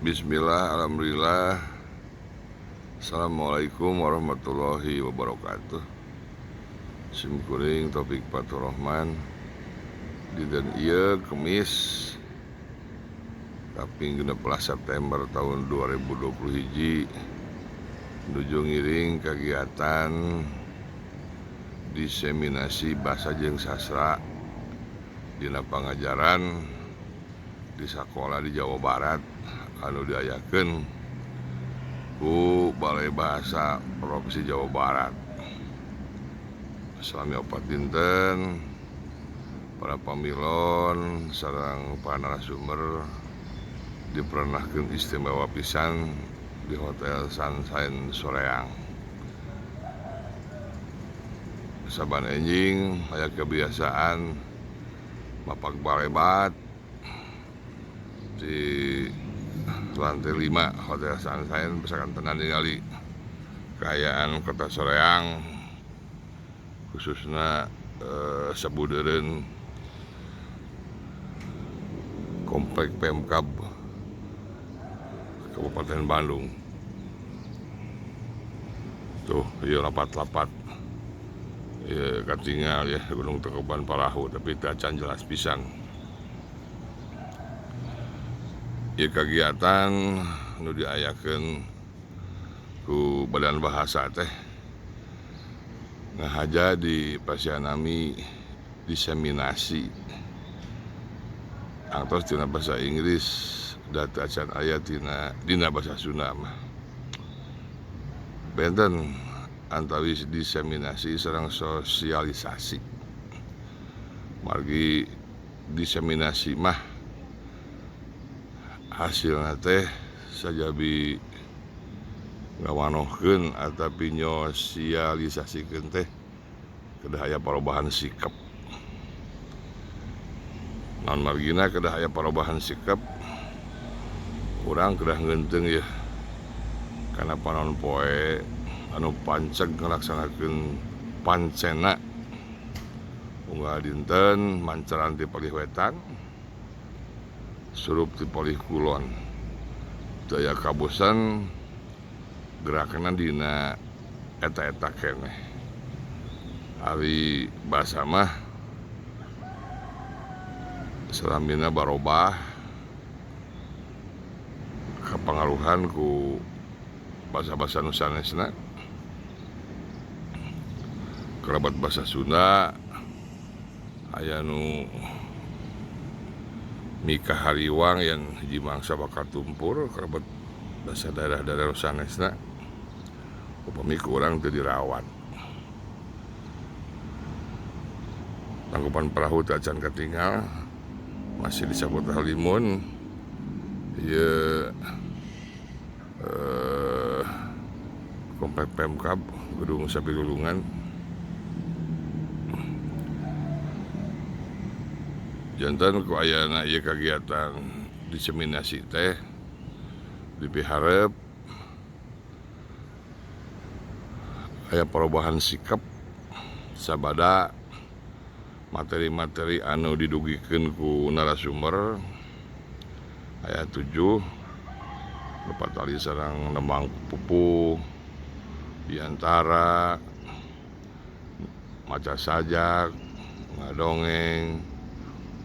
Bismillah, alhamdulillah. Assalamualaikum warahmatullahi wabarakatuh. Sim kuring Taufik Fatur Rahman. Dinten ieu Kemis kaping 16 September tahun 2020 hiji nuju ngiring kegiatan diseminasi bahasa jeung sastra dina pangajaran di sakola di Jawa Barat anu diayakeun ku Balai Bahasa Provinsi Jawa Barat. Salami 4 dinten para pamilon sareng para narasumber diperenahkeun istimewa pisan di Hotel Sunshine Soreang. Saban enjing aya kebiasaan mapak barebat di lantai 5 Hotel Sunshine sakantenan ningali kaayaan kota Soreang khususna sabudeureun Komplek Pemkab Kabupaten Bandung. Tuh, ieu lapat-lapat. Ieu katingal ya Gunung Tangkuban Parahu tapi teu acan jelas pisan. Ieu kagiatan nu diayakeun ku Badan Bahasa teh ngahaja di pasianami diseminasi angtos tina bahasa Inggris da teu acan aya dina bahasa Sunda mah. Benten antawis diseminasi sareng sosialisasi. Margi diseminasi mah hasilna teh sajabi ngawanohkeun atapi nyosialisasikeun teh kedah aya perubahan sikap. Naon margina kedah aya perubahan sikap, urang kedah ngeunteung yeuh kana panon poe anu panceg ngalaksanakeun pancena unggal dinten manceran ti palih wetan surup ti palih kulon. Teu aya kabosan gerakna dina eta-eta keneh. Ari basa mah salamina barobah kapangaruhan ku basa-basa nu sanesna. Kerabat basa Sunda aya nu mika hariwang yang hiji mangsa bakal tumpur kerabat basa daerah-daerah sanesna upami ku urang teu dirawat. Tangkuban Parahu teu acan katingal masih disebut halimun ieu Komplek Pemkab Gedung Sabilulungan. Janten ku ayana ieu kagiatan diseminasi teh dipiharep aya perubahan sikap sabada materi-materi anu didugikeun ku narasumber aya 7 lepat tali sareng nembang pupuh diantara maca sajak ngadongeng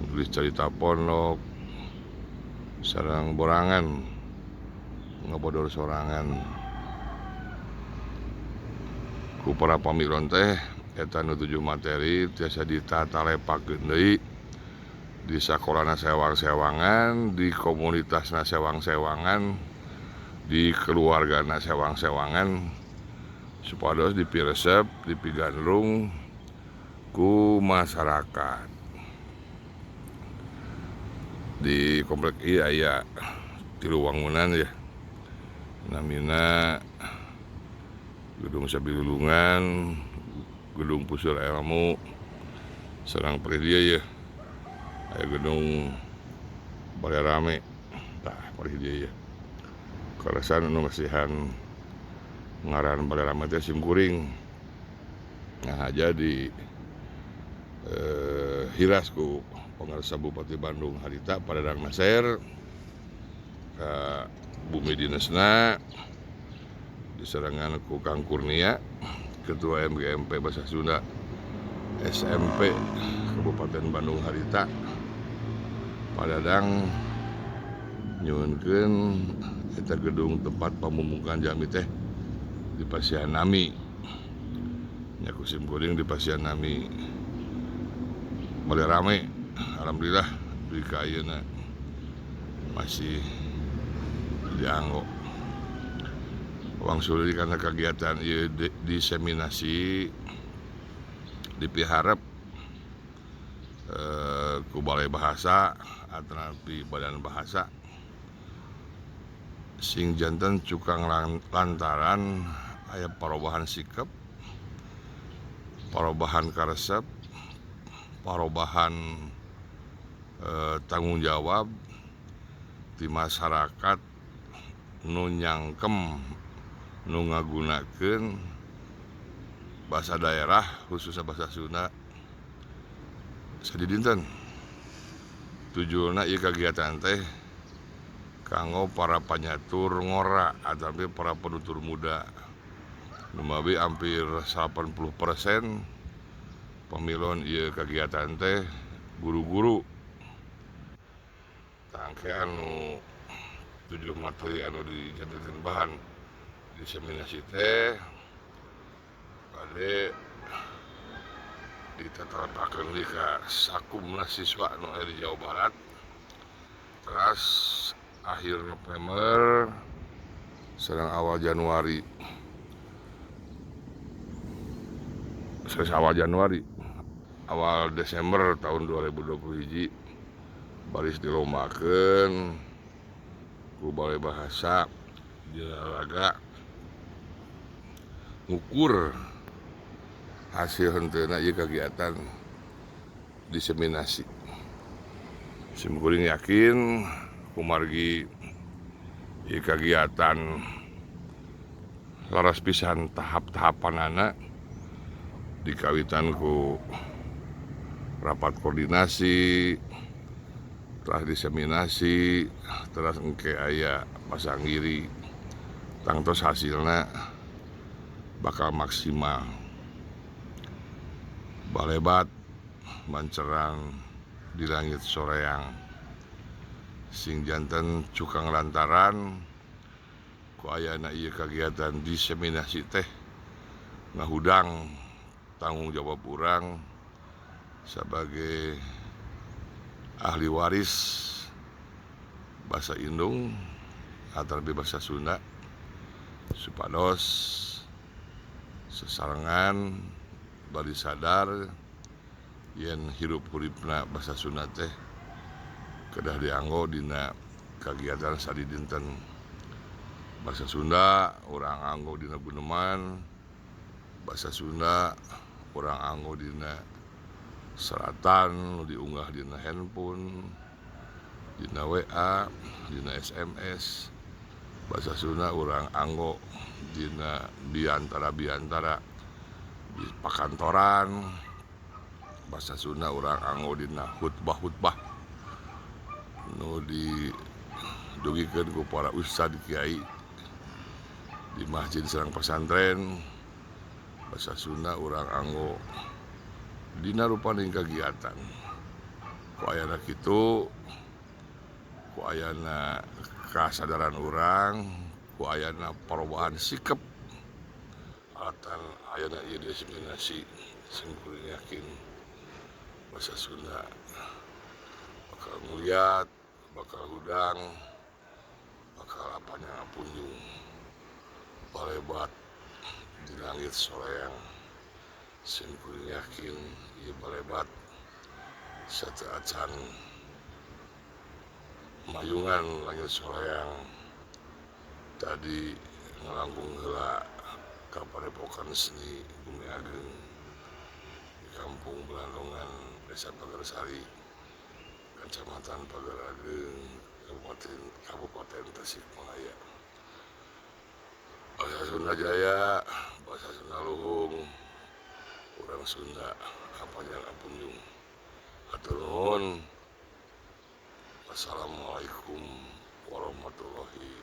nulis cerita pondok sareng borangan ngabodor sorangan ku para pamilon teh eta nu 7 materi tiasa ditatalepakeun deui di sakolana sewang-sewangan, di komunitasna sewang-sewangan, di keluargana sewang-sewangan supados dipiresep, dipigandrung ku masyarakat. Di komplek ieu aya 3 wangunan ya. Namina Gedung Sabilulungan, Gedung Puseur Ilmu, sareng palih dieu ya. Aya Gedung Balai Rame. Tah palih dieu ya. Kaleresan anu masihan ngaran Balai Rame teh sim kuring. Nah jadi hiras ku Pangarsa Bupati Bandung harita Padadang Naser ka bumi dinesna disarengan ku Kang Kurnia, Ketua MGMP Bahasa Sunda SMP Kabupaten Bandung harita. Pak Dadang nyuhunkeun eta gedung tempat pamumukan jalmi teh di pasihan nami. Nya ku sim kuring di pasihan nami mulai rame, alhamdulillah di ka ayeuna masih dianggo. Wangsul deui kana kagiatan ieu diseminasi dipiharep ku Balai Bahasa atanapi Badan Bahasa sing janten cukang lantaran aya parobahan sikap, parobahan karesep, parobahan tanggung jawab di masyarakat nu nyangkem nu ngagunakeun bahasa daerah khususnya bahasa Sunda sadidinten. Tujuanna ieu kagiatan teh kanggo para panyatur ngora ataupun para penutur muda. Numawi hampir 80% pemilon ieu kagiatan teh guru-guru. Tangke anu 7 materi anu dijadikeun bahan diseminasi teh bade ditetapkeun deui ka sakumna siswa nu aya di Jawa Barat. Teras akhir November sareng awal Januari. Awal Januari, awal Desember tahun 2020 hiji baris dilombakeun ku Balai Bahasa jalaga ngukur hasil henteuna ieu kagiatan diseminasi. Sim kuring yakin kumargi ieu kagiatan laras pisan tahap-tahapanana dikawitan ku rapat koordinasi, telah diseminasi, teras engke aya pasanggiri, tangtos hasilna bakal maksimal. Balebat mancerang di langit soreang sing janten cukang lantaran ku ayana ieu kagiatan diseminasi teh ngahudang tanggung jawab urang sebagai ahli waris bahasa Indung atau bahasa Sunda supados sesarengan bari sadar yen hirup huripna bahasa Sunda teh kedah dianggo dina kagiatan sadidinten. Bahasa Sunda urang anggo dina guneman, bahasa Sunda urang anggo dina seratan nu diunggah dina handphone, dina WA, dina SMS. Bahasa Sunda urang anggo dina biantara-biantara di pakantoran. Bahasa Sunda urang anggo dina khutbah-khutbah nu didugikeun ku para ustad kiai di masjid sareng pesantren. Bahasa Sunda urang anggo dina rupaning kagiatan. Ku ayana kitu, ku ayana kasadaran urang, ku ayana perubahan sikap alatan ayana ieu diseminasi sing kuring yakin bahasa Sunda bakal ngeliat, bakal hudang, bakal apanya punjung balebat di langit soreang. Sing kuring yakin ieu balebat sateuacan mayungan langit soreang tadi ngalangkung heula ka padepokan seni Bumi Ageng di Kampung Belandongan, Desa Pagersari, Kecamatan Pagerageung, Kabupaten Tasikmalaya. Bahasa Sunda jaya, bahasa Sunda luhung, urang Sunda apanjang apunjung. Hatur nuhun. Wassalamualaikum warahmatullahi